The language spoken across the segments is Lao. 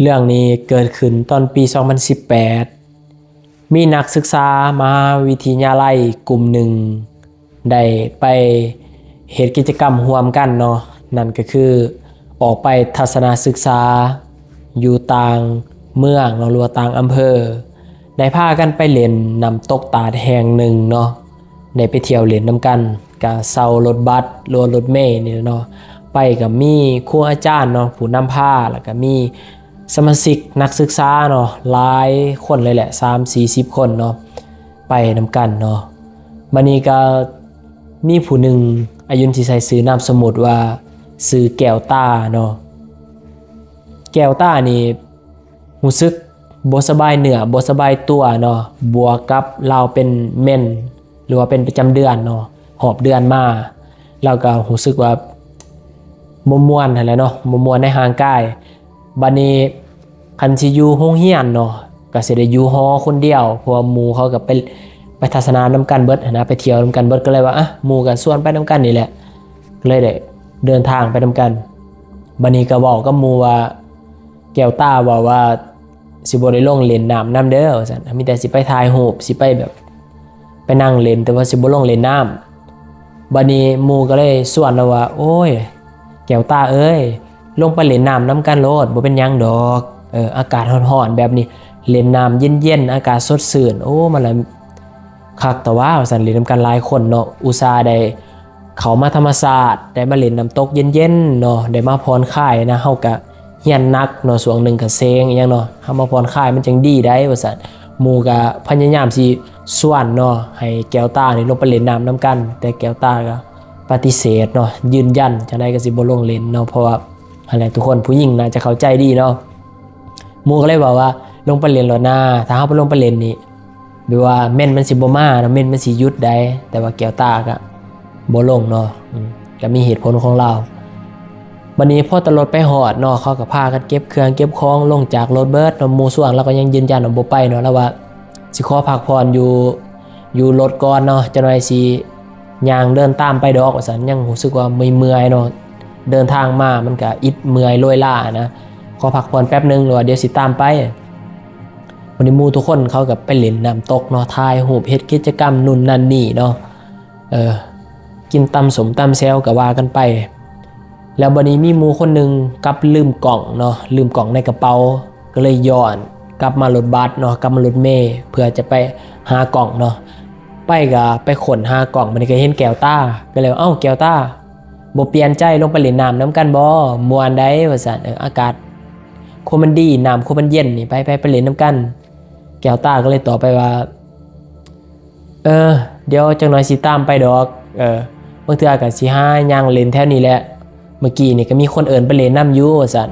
ເລື່ອງນີ້ເກີດຂຶ້ນຕອນປີສອງພັນສິບແປດ ມີນັກສຶກສາມະຫາວິທະຍາໄລກຸ່ມໜຶ່ງ ໄດ້ໄປເຮັດກິດຈະກຳຮ່ວມກັນເນາະ, ນັ້ນກໍຄືອອກໄປທັດສະນະສຶກສາຢູ່ຕ່າງເມືອງເນາະ ຫຼືວ່າຕ່າງອຳເພີ, ໄດ້ພາກັນໄປຫຼິ້ນນ້ຳຕົກຕາດແຫ່ງໜຶ່ງເນາະ, ໄດ້ໄປທ່ຽວຫຼິ້ນນຳກັນ, ກະເຊົ່າລົດບັສ ຫຼືວ່າລົດເມນີ້ແຫຼະເນາະ, ໄປກໍມີຄູອາຈານເນາະ ຜູ້ນຳພາ, ແລ້ວກໍມີສະມາຊິກນັກສຶກສາເນາະ ຫຼາຍຄົນເລີຍແຫຼະ ສາມສີ່ສິບຄົນເນາະ ໄປນຳກັນເນາະ. ບາດນີ້ກໍມີຜູ້ໜຶ່ງ ອາ ຍິນຊິໃສ່ຊື່ນາມສົມມຸດວ່າຊື່ແກ້ວຕາເນາະ. ແກ້ວຕານີ້ ຮູ້ສຶກບໍ່ສະບາຍເນື້ອບໍ່ສະບາຍຕົວເນາະ, ບວກກັບລາວເປັນເມັນ ຫຼືວ່າເປັນປະຈຳເດືອນເນາະ, ຮອບເດືອນມາ ລາວກໍຮູ້ສຶກວ່າບໍ່ມ່ວນຫັ້ນແຫຼະເນາະ, ບໍ່ມ່ວນໃນຮ່າງກາຍ. ບາດນີ້ຄັນຊິຢູ່ໂຮງຮຽນເນາະ ກໍຊິໄດ້ຢູ່ຫໍຄົນດຽວ, ເພາະວ່າໝູ່ເຂົາກໍໄປ ໄປທັດສະນະນຳກັນເບິດຫັ້ນນະ, ໄປທ່ຽວນຳກັນເບິດ, ກໍເລີຍວ່າ ອະ ໝູ່ກໍຊວນໄປນຳກັນນີ້ແຫຼະ, ກໍເລີຍໄດ້ເດີນທາງໄປນຳກັນ. ບາດນີ້ກໍເວົ້າກັບໝູ່ວ່າ ແກ້ວຕາເວົ້າວ່າ ຊິບໍ່ໄດ້ລົງຫຼິ້ນນ້ຳນຳເດີ ວ່າຊັ້ນ, ມີແຕ່ຊິໄປຖ່າຍຮູບ ຊິໄປແບບ ໄປນັ່ງຫຼິ້ນ ແຕ່ວ່າຊິບໍ່ລົງຫຼິ້ນນ້ຳ. ບາດນີ້ໝູ່ກໍເລີຍຊວນເນາະວ່າ ໂອ້ຍ ແກ້ວຕາເອີຍ ລົງໄປຫຼິ້ນນ້ຳນຳກັນໂລດ ບໍ່ເປັນຫຍັງດອກ, ເອີ ອາກາດຮ້ອນໆແບບນີ້ ຫຼິ້ນນ້ຳເຢັນໆ ອາກາດສົດຊື່ນ ໂອ້ ມັນລະຄັກຕະຫວາ ວ່າຊັ້ນ, ຫຼິ້ນນຳກັນຫຼາຍຄົນເນາະ ອຸດສ່າໄດ້ ເຂົ້າມາທຳມະຊາດ ໄດ້ມາຫຼິ້ນນ້ຳຕົກເຢັນໆເນາະ ໄດ້ມາຜ່ອນຄາຍນະ, ເຮົາກະຮຽນໜັກເນາະ ຊ່ວງໜຶ່ງກະເຊັງອີ່ຫຍັງເນາະ, ເຮົາມາຜ່ອນຄາຍມັນຈັ່ງດີໄດ໋ ວ່າຊັ້ນ. ໝູ່ກະພະຍາຍາມຊິຊວນເນາະ ໃຫ້ແກ້ວຕານີ້ລົງໄປຫຼິ້ນນ້ຳນຳກັນ, ແຕ່ແກ້ວຕາກະປະຕິເສດເນາະ ຢືນຢັນຈັ່ງໃດກະຊິບໍ່ລົງຫຼິ້ນເນາະ, ເພາະວ່າ ຫັ້ນແຫຼະ ທຸກຄົນ ຜູ້ຍິງໜ້າຈະເຂົ້າໃຈດີເນາະ. ໝູ່ກໍເລີຍເວົ້າວ່າ ລົງໄປຫຼິ້ນໂລດນາ, ຖ້າເຮົາບໍ່ລົງໄປຫຼິ້ນນີ້ ແບບວ່າເມັນມັນຊິບໍ່ມາເນາະ, ເມັນມັນຊິຢຸດໄດ໋, ແຕ່ວ່າແກ້ວຕາກະບໍ່ລົງເນາະ, ອືມ ກະມີເຫດຜົນຂອງລາວ. ບາດນີ້ພໍຕຳຫຼວດໄປຮອດເນາະ ເຂົາກະພາກັນເກັບເຄື່ອງເກັບຂອງລົງຈາກລົດເບິດເນາະ, ໝູ່ຊວນລາວກໍຍັງຢືນຢັນວ່າບໍ່ໄປເນາະ, ລາວວ່າຊິຂໍພັກຜ່ອນຢູ່ ຢູ່ລົດກ່ອນເນາະ, ຈັກໜ່ອຍຊິຍ່າງເດີນຕາມໄປດອກ ວ່າຊັ້ນ, ຍັງຮູ້ສຶກວ່າເມື່ອຍໆເນາະ, ເດີນທາງມາມັນກະອິດເມື່ອຍໂລຍລ້ານະ, ຂໍພັກຜ່ອນແປັບໜຶ່ງ ຫຼືວ່າດຽວຊິຕາມໄປ. ບາດນີ້ໝູ່ທຸກຄົນເຂົາກໍໄປຫຼິ້ນນ້ຳຕົກເນາະ, ຖ່າຍຮູບ ເຮັດກິດຈະກຳນັ້ນນັ້ນນີ້ເນາະ, ເອີ ກິນຕຳສົ້ມຕຳແຈ່ວກໍວ່າກັນໄປ. ແລ້ວບາດນີ້ມີໝູ່ຄົນໜຶ່ງກັບລືມກ້ອງເນາະ, ລືມກ້ອງໃນກະເປົາ, ກໍເລີຍຍ້ອນກັບມາລົດບັສເນາະ, ກັບມາລົດເມ ເພື່ອຈະໄປຫາກ້ອງເນາະ. ໄປກໍໄປຄົ້ນຫາກ້ອງ, ບາດນີ້ກໍເຫັນແກ້ວຕາ, ກໍເລີຍວ່າ ເອົ້າ ແກ້ວຕາ ບໍ່ປ່ຽນໃຈ ລົງໄປຫຼິ້ນນ້ຳນຳກັນບໍ່? ມ່ວນໃດ໋ ວ່າຊັ້ນ, ເອີ ອາກາດຄົວາມັນດີ ນ້ຳຄົວາມັນເຢັນນີ້, ໄປ ໄປ ໄປຫຼິ້ນນຳກັນ. ແກ້ວຕາກໍເລີຍຕອບໄປວ່າ ເອີ ດຽວຈັກໜ່ອຍຊິຕາມໄປດອກ, ເອີ ບາງເທື່ອກໍຊິຫາຍ່າງຫຼິ້ນແຖວນີ້ແຫຼະ, ເມື່ອກີ້ນີ້ກໍມີຄົນເອີ້ນໄປຫຼິ້ນນຳຢູ່ ວ່າຊັ້ນ.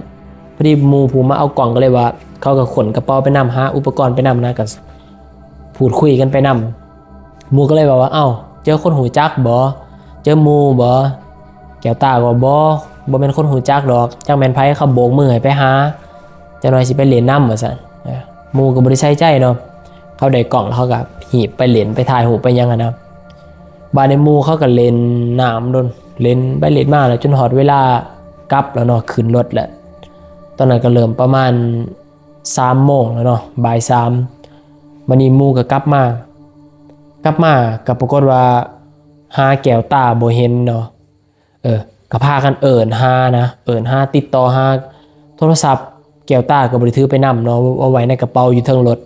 ພໍດີໝູ່ຜູ້ມາເອົາກ້ອງກໍເລີຍວ່າ ເຂົາກໍຂົນກະເປົາໄປນຳ ຫາອຸປະກອນໄປນຳນະ, ກໍ ພູດຄຸຍກັນໄປນຳ. ໝູ່ກໍເລີຍເວົ້າວ່າ ເອົ້າ ເຈີຄົນຮູ້ຈັກບໍ່? ເຈີໝູ່ບໍ່? ແກ້ວຕາກໍວ່າ ບໍ່ ບໍ່ແມ່ນຄົນຮູ້ຈັກດອກ, ຈັກແມ່ນໃຜ, ເຂົາໂບກມືໃຫ້ໄປຫາ, ຈັກໜ່ອຍຊິໄປຫຼິ້ນນຳ ວ່າຊັ້ນ. ເອີ ໝູ່ກໍບໍ່ໄດ້ໃສ່ໃຈເນາະ, ເຂົາໄດ້ກ້ອງແລ້ວເຂົາກໍຮີບໄປຫຼິ້ນ ໄປຖ່າຍຮູບໄປຫຍັງຫັ້ນນະ. ບາດນີ້ໝູ່ເຂົາກໍຫຼິ້ນນ້ຳດົນ ຫຼິ້ນໄປຫຼິ້ນມາແລ້ວ ຈົນຮອດເວລາກັບແລ້ວເນາະ, ຂຶ້ນລົດແລ້ວ. ຕອນນັ້ນກໍເລີ່ມປະມານ ສາມໂມງແລ້ວເນາະ, ບ່າຍສາມ. ບາດນີ້ໝູ່ກໍກັບມາ, ກັບມາກໍປາກົດວ່າຫາແກ້ວຕາບໍ່ເຫັນເນາະ. ເອີ ກໍພາກັນເອີ້ນຫານະ, ເອີ້ນຫາ ຕິດຕໍ່ຫາ ໂທລະສັບແກ້ວຕາກໍບໍ່ໄດ້ຖືໄປນຳເນາະ, ເອົາໄວ້ໃນກະເປົາຢູ່ເທິງລົດ.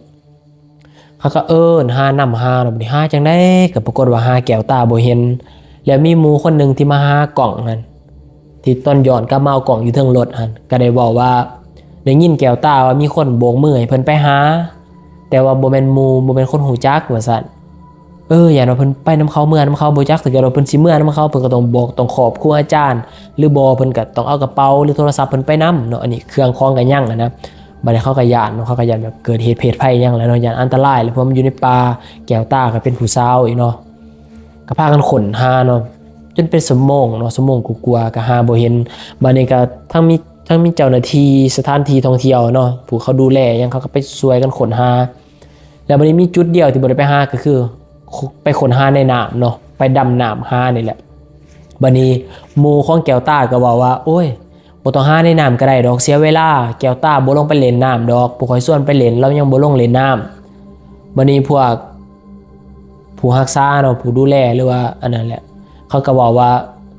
ເຂົາກໍເອີ້ນຫານຳຫາເນາະ, ບາດນີ້ຫາຈັ່ງໃດກໍປາກົດວ່າຫາແກ້ວຕາບໍ່ເຫັນ. ແລ້ວມີໝູ່ຄົນໜຶ່ງທີ່ມາຫາກ້ອງຫັ້ນ ທີ່ຕອນຍ້ອນກັບມາເອົາກ້ອງຢູ່ເທິງລົດຫັ້ນ ກໍໄດ້ເວົ້າວ່າ ໄດ້ຍິນແກ້ວຕາວ່າມີຄົນໂບກມືໃຫ້ເພິ່ນໄປຫາ, ແຕ່ວ່າບໍ່ແມ່ນໝູ່ ບໍ່ແມ່ນຄົນຮູ້ຈັກ ວ່າຊັ້ນ. ເອີ ຢ້ານວ່າເພິ່ນໄປນຳເຂົາ ເມືອນຳເຂົາ ບໍ່ຈັກ ຖ້າເກີດວ່າເພິ່ນຊິເມືອນຳເຂົາ ເພິ່ນກໍຕ້ອງບອກ ຕ້ອງຂອບຄູອາຈານ ຫຼືບໍ່ ເພິ່ນກໍຕ້ອງເອົາກະເປົາ ຫຼືໂທລະສັບເພິ່ນໄປນຳເນາະ, ອັນນີ້ເຄື່ອງຂອງກໍຍັງຫັ້ນນະ. ບາດນີ້ເຂົາກໍຢ້ານເນາະ, ເຂົາກໍຢ້ານແບບເກີດເຫດເພດໄພຫຍັງແຫຼະເນາະ, ຢ້ານອັນຕະລາຍແຫຼະ ເພາະມັນຢູ່ໃນປ່າ, ແກ້ວຕາກໍເປັນຜູ້ສາວອີກເນາະ. ກໍພາກັນຄົ້ນຫາເນາະ ຈົນເປັນຊົ່ວໂມງເນາະ, ຊົ່ວໂມງກວ່າໆ ກໍຫາບໍ່ເຫັນ. ບາດນີ້ກໍທັງມີ ທັງມີເຈົ້າໜ້າທີ່ສະຖານທີ່ທ່ອງທ່ຽວເນາະ ຜູ້ເຂົາດູແລຫຍັງ ເຂົາກໍໄປຊ່ວຍກັນຄົ້ນຫາ. ແລ້ວບາດນີ້ມີຈຸດດຽວທີ່ບໍ່ໄດ້ໄປຫາ ກໍຄືໄປຄົ້ນຫາໃນນ້ຳເນາະ, ໄປດຳນ້ຳຫານີ້ແຫຼະ. ບາດນີ້ໝູ່ຂອງແກ້ວຕາກໍເວົ້າວ່າ ໂອ້ຍ ບໍ່ຕ້ອງຫາໃນນ້ຳກໍໄດ້ດອກ ເສຍເວລາ. ແກ້ວຕາບໍ່ລົງໄປຫຼິ້ນນ້ຳດອກ, ພວກຂ້ອຍຊວນໄປຫຼິ້ນ ລາວຍັງບໍ່ລົງຫຼິ້ນນ້ຳ. ບັດນີ້ພວກຜູ້ຮັກສາເນາະ, ຜູ້ດູແລ ຫຼືວ່າອັນນັ້ນແຫຼະ, ເຂົາກໍເວົ້າວ່າ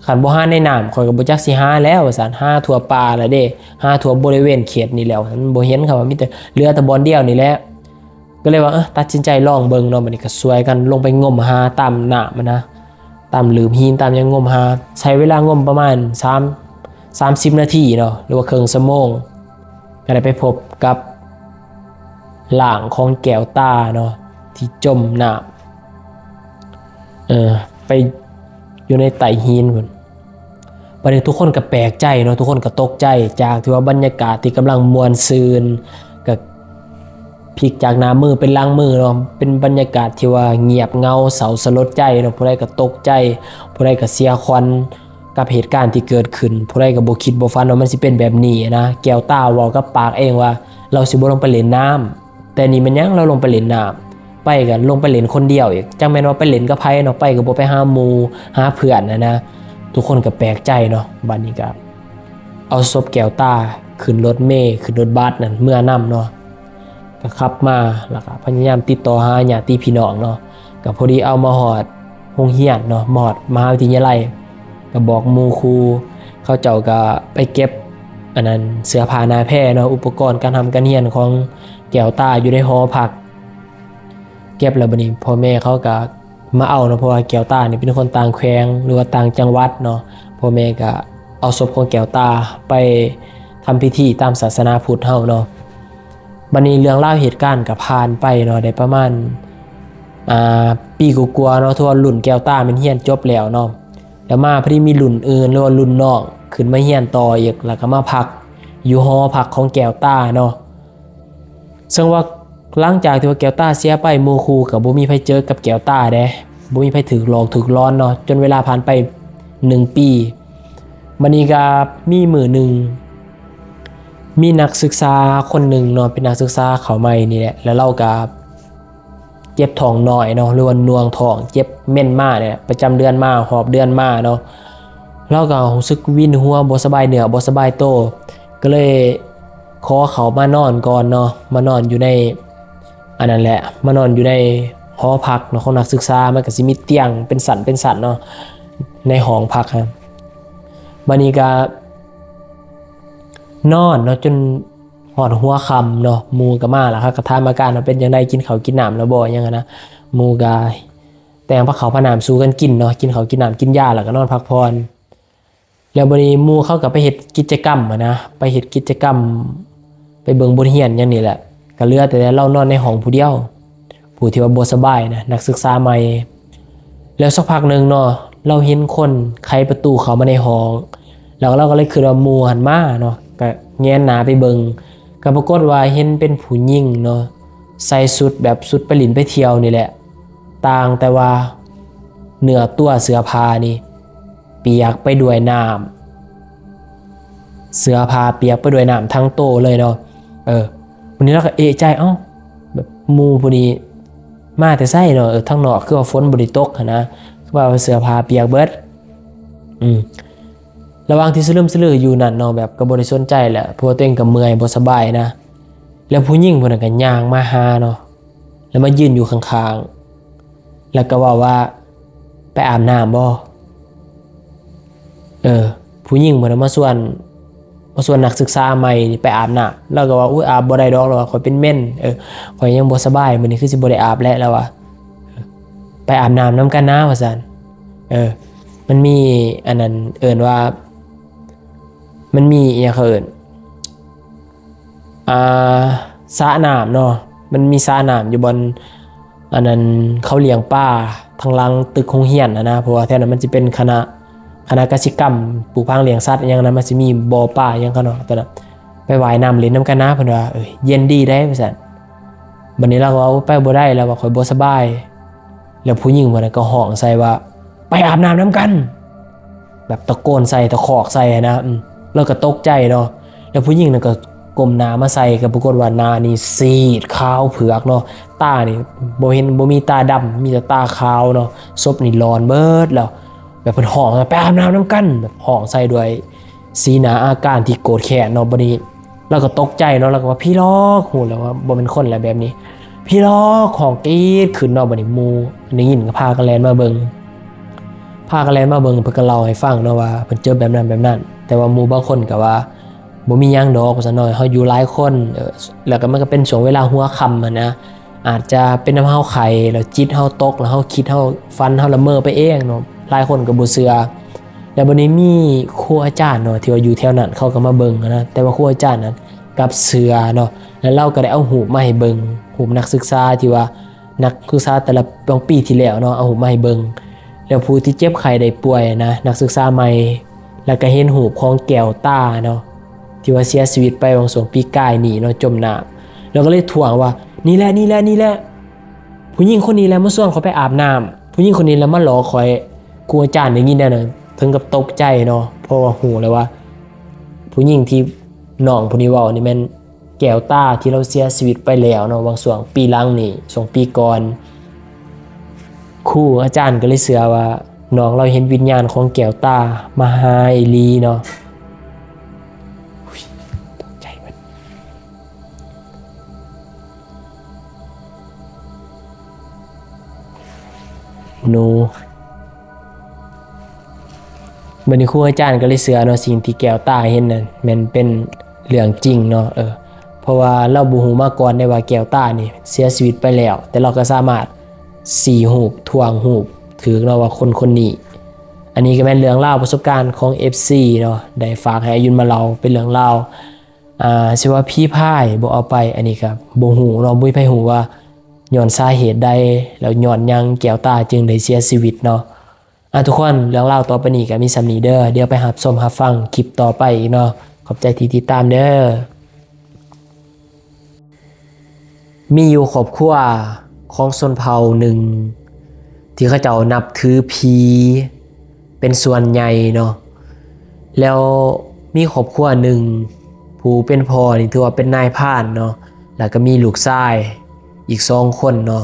ຄັນບໍ່ຫາໃນນ້ຳ ຂ້ອຍກໍບໍ່ຈັກຊິຫາແລ້ວ ວ່າຊັ້ນ. ຫາທົ່ວປ່າລະເດ້, ຫາທົ່ວບໍລິເວນເຂດນີ້ແລ້ວ ມັນບໍ່ເຫັນ. ເຂົາວ່າມີແຕ່ ເຫຼືອແຕ່ບ່ອນດຽວນີ້ແຫຼະ. ກໍເລີຍວ່າ ເອີ ຕັດສິນໃຈລອງເບິ່ງເນາະ. ບັດນີ້ກໍຊ່ວຍກັນລົງໄປງົມຫາຕາມນ້ຳຫັ້ນນະ, ຕາມຫຼືບຫີນ ຕາມຫຍັງ ງົມຫາ. ໃຊ້ເວລາງົມປະມານສາມ ສາມສິບນາທີເນາະ ຫຼືວ່າເຄິ່ງຊົ່ວໂມງ, ກໍໄດ້ໄປພົບກັບຮ່າງຂອງແກ້ວຕາເນາະ ທີ່ຈົມນ້ຳ ເອີ ໄປຢູ່ໃນໃຕ້ຫີນພຸ້ນ. ບັດນີ້ທຸກຄົນກໍແປກໃຈເນາະ, ທຸກຄົນກໍຕົກໃຈ ຈາກທີ່ວ່າບັນຍາກາດທີ່ກຳລັງມ່ວນຊື່ນ ກໍພິກຈາກໜ້າມືເປັນຫຼັງມືເນາະ, ເປັນບັນຍາກາດທີ່ວ່າງຽບເຫງົາ ເສົ້າສະຫຼົດໃຈເນາະ. ຜູ້ໃດກໍຕົກໃຈ, ຜູ້ໃດກໍເສຍຂວັນກັບເຫດການທີ່ເກີດຂຶ້ນ, ຜູ້ໃດກໍບໍ່ຄິດບໍ່ຝັນວ່າມັນຊິເປັນແບບນີ້ນະ. ແກ້ວຕາເວົ້າກັບປາກເອງວ່າ ລາວຊິບໍ່ລົງໄປຫຼິ້ນນ້ຳ. ແຕ່ນີ້ແມ່ນຫຍັງ ລາວລົງໄປຫຼິ້ນນ້ຳ, ໄປກໍລົງໄປຫຼິ້ນຄົນດຽວອີກ, ຈັກແມ່ນວ່າໄປຫຼິ້ນກັບໃຜເນາະ, ໄປກໍບໍ່ໄປຫາໝູ່ຫາເພື່ອນຫັ້ນນະ. ທຸກຄົນກໍແປກໃຈເນາະ. ບັດນີ້ກໍເອົາສົບແກ້ວຕາຂຶ້ນລົດເມ ຂຶ້ນລົດບັສນັ້ນເມືອນຳເນາະ, ກໍຂັບມາ ແລ້ວກໍພະຍາຍາມຕິດຕໍ່ຫາຍາດຕິພີ່ນ້ອງເນາະ. ກໍພໍດີເອົາມາຮອດໂຮງຮຽນເນາະ, ມາຮອດມະຫາວິທະຍາໄລ, ກໍບອກໝູ່ຄູ່ ເຂົາເຈົ້າກໍໄປເກັບອັນນັ້ນ ເສື້ອຜ້າໜ້າແພເນາະ, ອຸປະກອນການຮ່ຳການຮຽນຂອງ ແກ້ວຕາຢູ່ໃນຫໍພັກ. ເກັບແລ້ວບັດນີ້ພໍ່ແມ່ເຂົາກໍມາເອົາເນາະ, ເພາະວ່າແກ້ວຕານີ້ເປັນຄົນຕ່າງແຂວງ ຫຼືວ່າຕ່າງຈັງຫວັດເນາະ. ພໍ່ແມ່ກໍເອົາສົບຂອງແກ້ວຕາໄປທຳພິທີຕາມສາສະໜາພຸດເຮົາເນາະ. ບັດນີ້ເລື່ອງລາວເຫດການກໍຜ່ານໄປເນາະ, ໄດ້ປະມານ ອ່າ ປີກວ່າໆເນາະ, ຖືວ່າລຸ້ນແກ້ວຕາແມ່ນຮຽນຈົບແລ້ວເນາະ. ແລ້ວມາພໍດີມີລຸ້ນອື່ນ ຫຼືວ່າລຸ້ນນ້ອງຂຶ້ນມາຮຽນຕໍ່ອີກ, ແລ້ວກໍມາພັກຢູ່ຫໍພັກຂອງແກ້ວຕາເນາະ. ເຊິ່ງວ່າຫຼັງຈາກທີ່ວ່າແກ້ວຕາເສຍໄປ, ໝູ່ຄູ່ກໍບໍ່ມີໃຜເຈີກັບແກ້ວຕາເດ້, ບໍ່ມີໃຜຖືກຫຼອກຖືກຫຼອນເນາະ, ຈົນເວລາຜ່ານໄປໜຶ່ງປີ. ບັດນີ້ກໍມີມື້ໜຶ່ງ ມີນັກສຶກສາຄົນໜຶ່ງເນາະ, ເປັນນັກສຶກສາເຂົ້າໃໝ່ນີ້ແຫຼະ, ແລ້ວລາວກໍເຈັບທ້ອງນ້ອຍເນາະ, ຫຼືວ່າໜ່ວງທ້ອງ, ເຈັບເມັນມານີ້ແຫຼະ, ປະຈຳເດືອນມາ, ຮອບເດືອນມາເນາະ. ລາວກໍຮູ້ສຶກວິນຫົວ, ບໍ່ສະບາຍເນື້ອ, ບໍ່ສະບາຍໂຕ, ກໍເລີຍ ຂໍເຂົ້າມານອນກ່ອນເນາະ, ມານອນຢູ່ໃນ ອັນນັ້ນແຫຼະ, ມານອນຢູ່ໃນຫໍພັກເນາະ ຂອງນັກສຶກສາ. ມັນກໍຊິມີຕຽງເປັນຊັ້ນເປັນຊັ້ນເນາະ ໃນຫ້ອງພັກຫັ້ນ. ບັດນີ້ກໍນອນເນາະ ຈົນຮອດຫົວຄ່ຳເນາະ, ໝູ່ກໍມາແລ້ວ, ເຂົາກໍຖາມອາການວ່າເປັນຈັ່ງໃດ, ກິນເຂົ້າກິນນ້ຳແລ້ວບໍ່ ຫຍັງຫັ້ນນະ. ໝູ່ກໍແຕ່ງພາເຂົ້າພານ້ຳສູ່ກັນກິນເນາະ, ກິນເຂົ້າກິນນ້ຳ ກິນຢາ ແລ້ວກໍນອນພັກຜ່ອນ. ແລ້ວບັດນີ້ໝູ່ເຂົາກໍໄປເຮັດກິດຈະກຳຫັ້ນນະ, ໄປເຮັດກິດຈະກຳ, ໄປເບິ່ງບົດຮຽນຫຍັງນີ້ແຫຼະ. ກໍເຫຼືອແຕ່ລາວນອນໃນຫ້ອງຜູ້ດຽວ, ຜູ້ທີ່ວ່າບໍ່ສະບາຍນະ, ນັກສຶກສາໃໝ່. ແລ້ວສັກພັກໜຶ່ງເນາະ, ລາວເຫັນຄົນໄຂປະຕູເຂົ້າມາໃນຫ້ອງ, ແລ້ວລາວກໍເລີຍຄິດວ່າໝູ່ຫັ້ນມາເນາະ, ກໍແງນໜ້າໄປເບິ່ງ, ກໍປາກົດວ່າເຫັນເປັນຜູ້ຍິງເນາະ, ໃສ່ຊຸດແບບຊຸດໄປຫຼິ້ນໄປທ່ຽວນີ້ແຫຼະ, ຕ່າງແຕ່ວ່າເນື້ອຕົວເສື້ອຜ້ານີ້ ປຽກໄປດ້ວຍນ້ຳ, ເສື້ອຜ້າປຽກໄປດ້ວຍນ້ຳທັງໂຕເລີຍເນາະ. ເອີ ວັນນີ້ລາວກໍເອະໃຈ, ເອົ້າ ແບບໝູ່ຜູ້ນີ້ມາແຕ່ໃສເນາະ, ເອີ ທາງນອກຄືວ່າຝົນບໍ່ໄດ້ຕົກຫັ້ນນະ, ຄືວ່າເສື້ອຜ້າປຽກເບິດ. ອືມ ລະຫວ່າງທີ່ສະລຶມສະລືຢູ່ນັ້ນເນາະ, ແບບກໍບໍ່ໄດ້ສົນໃຈແຫຼະ, ເພາະວ່າຕົວເອງກໍເມື່ອຍບໍ່ສະບາຍນະ. ແລ້ວຜູ້ຍິງຜູ້ນັ້ນກໍຍ່າງມາຫາເນາະ, ແລ້ວມາຢືນຢູ່ຂ້າງໆ ແລ້ວກໍເວົ້າວ່າ ໄປອາບນ້ຳບໍ່? ເອີ ຜູ້ຍິງເພິ່ນນະມາຊວນ, ມາຊວນນັກສຶກສາໃໝ່ນີ້ໄປອາບນ້ຳ. ລາວກໍວ່າ ໂອ້ຍ ອາບບໍ່ໄດ້ດອກ, ລາວວ່າ ຂ້ອຍເປັນເມັນ, ເອີ ຂ້ອຍຍັງບໍ່ສະບາຍ, ມື້ນີ້ຄືຊິບໍ່ໄດ້ອາບແຫຼະ, ລາວວ່າ ໄປອາບນ້ຳນຳກັນນາ ວ່າຊັ້ນ. ເອີ ມັນມີອັນນັ້ນ ເອີ້ນວ່າ ມັນມີອີ່ຫຍັງເຂົາເອີ້ນ ອ່າ ສະນ້ຳເນາະ, ມັນມີສະນ້ຳຢູ່ບ່ອນ ອັນນັ້ນ ເຂົາລ້ຽງປາທາງຫຼັງຕຶກໂຮງຮຽນຫັ້ນນະ, ເພາະວ່າແຖວນັ້ນມັນຊິເປັນຄະນະ ຄະນະກະສິກຳ ປູກຝັງລ້ຽງສັດອີ່ຫຍັງນະ, ມັນຊິມີບໍ່ປາອີ່ຫຍັງເຂົາເນາະ. ຕອນນັ້ນໄປວ່າຍນ້ຳຫຼິ້ນນຳກັນນາ, ເພິ່ນວ່າ ເອີ ເຢັນດີເດ້ ວ່າຊັ້ນ. ບັດນີ້ລາວກໍວ່າ ໂອ້ ໄປບໍ່ໄດ້, ລາວວ່າ ຂ້ອຍບໍ່ສະບາຍ. ແລ້ວຜູ້ຍິງຜູ້ນັ້ນກໍຮ້ອງໃສ່ວ່າ ໄປອາບນ້ຳນຳກັນ, ແບບຕະໂກນໃສ່ ຕະຄອກໃສ່ຫັ້ນນະ. ອືມ ລາວກໍຕົກໃຈເນາະ, ແລ້ວຜູ້ຍິງນັ້ນກໍກົ້ມໜ້າມາໃສ່, ກໍປາກົດວ່າໜ້ານີ້ຊີດຂາວເຜືອກເນາະ, ຕານີ້ບໍ່ເຫັນ ບໍ່ມີຕາດຳ, ມີແຕ່ຕາຂາວເນາະ, ສົບນີ້ຫຼອນເບິດແລ້ວ. ແບບເພິ່ນຮ້ອງ ໄປອາບນ້ຳນຳກັນ, ແບບຮ້ອງໃສ່ດ້ວຍ ສີໜ້າອາການທີ່ໂກດແຄ້ນເນາະ. ບັດນີ້ລາວກໍຕົກໃຈເນາະ, ລາວກໍວ່າ ຜີຫຼອກ, ຮູ້ແລ້ວວ່າບໍ່ແມ່ນຄົນແລ້ວແບບນີ້, ຜີຫຼອກ, ຮ້ອງກຣີດຂຶ້ນເນາະ. ບັດນີ້ໝູ່ໄດ້ຍິນກໍພາກັນແລ່ນມາເບິ່ງ, ພາກັນແລ່ນມາເບິ່ງ, ເພິ່ນກໍເລົ່າໃຫ້ຟັງເນາະວ່າເພິ່ນເຈັບແບບນັ້ນແບບນັ້ນ. ແຕ່ວ່າໝູ່ບາງຄົນກໍວ່າ ບໍ່ມີຫຍັງດອກ ວ່າຊັ້ນເນາະ, ເຮົາຢູ່ຫຼາຍຄົນ. ເອີ ແລ້ວກໍມັນກໍເປັນຊ່ວງເວລາຫົວຄ່ຳຫັ້ນນະ, ອາດຈະເປັນນຳເຮົາໄຂ້ ແລ້ວຈິດເຮົາຕົກ ແລ້ວເຮົາຄິດ ເຮົາຝັນ ເຮົາລະເມີໄປເອງເນາະ, ຫຼາຍຄົນກໍບໍ່ເຊື່ອ. ແລ້ວບັດນີ້ມີຄູອາຈານເນາະ ທີ່ວ່າຢູ່ແຖວນັ້ນ ເຂົາກໍມາເບິ່ງຫັ້ນນະ, ແຕ່ວ່າຄູອາຈານນັ້ນກັບເຊື່ອເນາະ. ແລ້ວລາວກໍໄດ້ເອົາຮູບມາໃຫ້ເບິ່ງ, ຮູບນັກສຶກສາທີ່ວ່າ ນັກສຶກສາແຕ່ລະ ບາງປີທີ່ແລ້ວເນາະ ເອົາຮູບມາໃຫ້ເບິ່ງ. ແລ້ວຜູ້ທີ່ເຈັບໄຂ້ໄດ້ປ່ວຍນະ ນັກສຶກສາໃໝ່ ແລ້ວກໍເຫັນຮູບຂອງແກ້ວຕາເນາະ ທີ່ວ່າເສຍຊີວິດໄປຫວ່າງຊ່ວງປີກາຍນີ້ເນາະ, ຈົມນ້ຳ. ແລ້ວກໍເລີຍທ້ວງວ່າ ນີ້ແຫຼະ ນີ້ແຫຼະ ນີ້ແຫຼະ ຜູ້ຍິງຄົນນີ້ແຫຼະມາຊວນຂ້ອຍໄປອາບນ້ຳ, ຜູ້ຍິງຄົນນີ້ແຫຼະມາຫຼອກຂ້ອຍ. ຄູອາຈານໄດ້ຍິນແນວນັ້ນ ເຖິງກັບຕົກໃຈເນາະ, ເພາະວ່າຮູ້ແລ້ວວ່າຜູ້ຍິງທີ່ນ້ອງຜູ້ນີ້ເວົ້ານີ້ແມ່ນ ແກ້ວຕາທີ່ລາວເສຍຊີວິດໄປແລ້ວເນາະ ຫວ່າງຊ່ວງປີຫຼັງນີ້ ຊ່ວງປີກ່ອນ. ຄູອາຈານກໍເລີຍເຊື່ອວ່ານ້ອງລາວເຫັນວິນຍານຂອງແກ້ວຕາມາຫາອີ່ຫຼີເນາະ. ອຸ້ຍ ຕົກໃຈເບິດ. ໜູ ບັດນີ້ຄູອາຈານກໍເລີຍເຊື່ອເນາະ ສິ່ງທີ່ແກ້ວຕາເຫັນນັ້ນແມ່ນເປັນເລື່ອງຈິງເນາະ. ເອີ ເພາະວ່າລາວບໍ່ຮູ້ມາກ່ອນໄດ້ວ່າແກ້ວຕານີ້ເສຍຊີວິດໄປແລ້ວ, ແຕ່ລາວກໍສາມາດຊີ້ຮູບ, ທ້ວງຮູບຖືກເນາະວ່າຄົນຄົນນີ້. ອັນນີ້ກໍແມ່ນເລື່ອງລາວປະສົບການຂອງເອັຟຊີເນາະ, ໄດ້ຝາກໃຫ້ອາຍຸນມາເລົ່າ ເປັນເລື່ອງລາວ ອ່າ ຊິວ່າຜີພາຍບໍ່ເອົາໄປ ອັນນີ້ກໍບໍ່ຮູ້ເນາະ, ບໍ່ມີໃຜຮູ້ວ່າຍ້ອນສາເຫດໃດ ແລ້ວຍ້ອນຫຍັງແກ້ວຕາຈຶ່ງໄດ້ເສຍຊີວິດເນາະ. ອ່າ ທຸກຄົນ ເລື່ອງລາວຕໍ່ໄປນີ້ກໍມີສ່ຳນີ້ເດີ, ດຽວໄປຮັບຊົມຮັບຟັງຄລິບຕໍ່ໄປອີກເນາະ. ຂອບໃຈທີ່ຕິດຕາມເດີ. ມີຢູ່ຄອບຄົວຂອງຊົນເຜົ່າໜຶ່ງ ທີ່ເຂົາເຈົ້ານັບຖືຜີເປັນສ່ວນໃຫຍ່ເນາະ. ແລ້ວມີຄອບຄົວໜຶ່ງ ຜູ້ເປັນພໍ່ນີ້ຖືວ່າເປັນນາຍພານເນາະ, ແລ້ວກໍມີລູກຊາຍອີກສອງຄົນເນາະ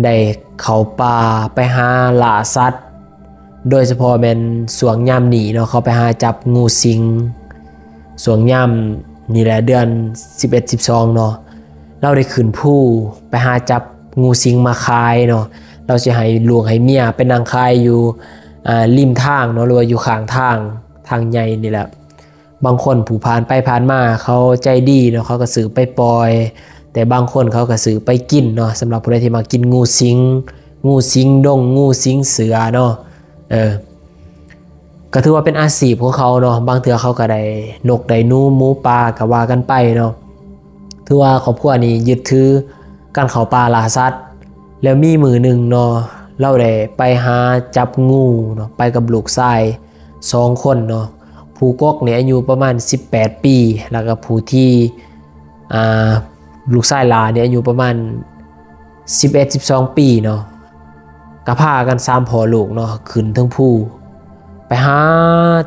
ໄດ້ເຂົ້າປ່າໄປຫາລ່າສັດ ໂດຍສະເພາະແມ່ນຊ່ວງຍາມນີ້ເນາະ ເຂົາໄປຫາຈັບງູສິງ. ຊ່ວງຍາມນີ້ແຫຼະ ເດືອນສິບເອັດ ສິບສອງເນາະ, ລາວໄດ້ຂຶ້ນພູໄປຫາຈັບງູສິງມາຂາຍເນາະ. ລາວຊິໃຫ້ລູກໃຫ້ເມຍໄປນັ່ງຂາຍຢູ່ ອ່າ ລິມທາງເນາະ ຫຼືວ່າຢູ່ຂ້າງທາງ ທາງໃຫຍ່ນີ້ແຫຼະ. ບາງຄົນຜູ້ຜ່ານໄປຜ່ານມາເຂົາໃຈດີເນາະ ເຂົາກໍຊື້ໄປປ່ອຍ, ແຕ່ບາງຄົນເຂົາກໍຊື້ໄປກິນເນາະ. ສຳລັບຜູ້ໃດທີ່ມັກກິນງູສິງ, ງູສິງດົງ, ງູສິງເສືອເນາະ, ເອີ ກໍຖືວ່າເປັນອາຊີບຂອງເຂົາເນາະ, ບາງເທື່ອເຂົາກໍໄດ້ນົກໄດ້ໜູ ໝູປ່າກໍວ່າກັນໄປເນາະ. ຖືວ່າຄອບຄົວນີ້ຍຶດຖືການເຂົ້າປ່າລ່າສັດ. ແລ້ວມີມື້ໜຶ່ງເນາະ ລາວໄດ້ໄປຫາຈັບງູເນາະ ໄປກັບລູກຊາຍສອງຄົນເນາະ. ຜູ້ກົກນີ້ອາຍຸປະມານສິບແປດປີ ແລ້ວກໍຜູ້ທີ່ ອ່າ ລູກຊາຍຫຼ້ານີ້ອາຍຸປະມານສິບເອັດ ສິບສອງປີເນາະ, ກໍພາກັນສາມພໍ່ລູກເນາະ ຂຶ້ນເທິງພູ ໄປຫາ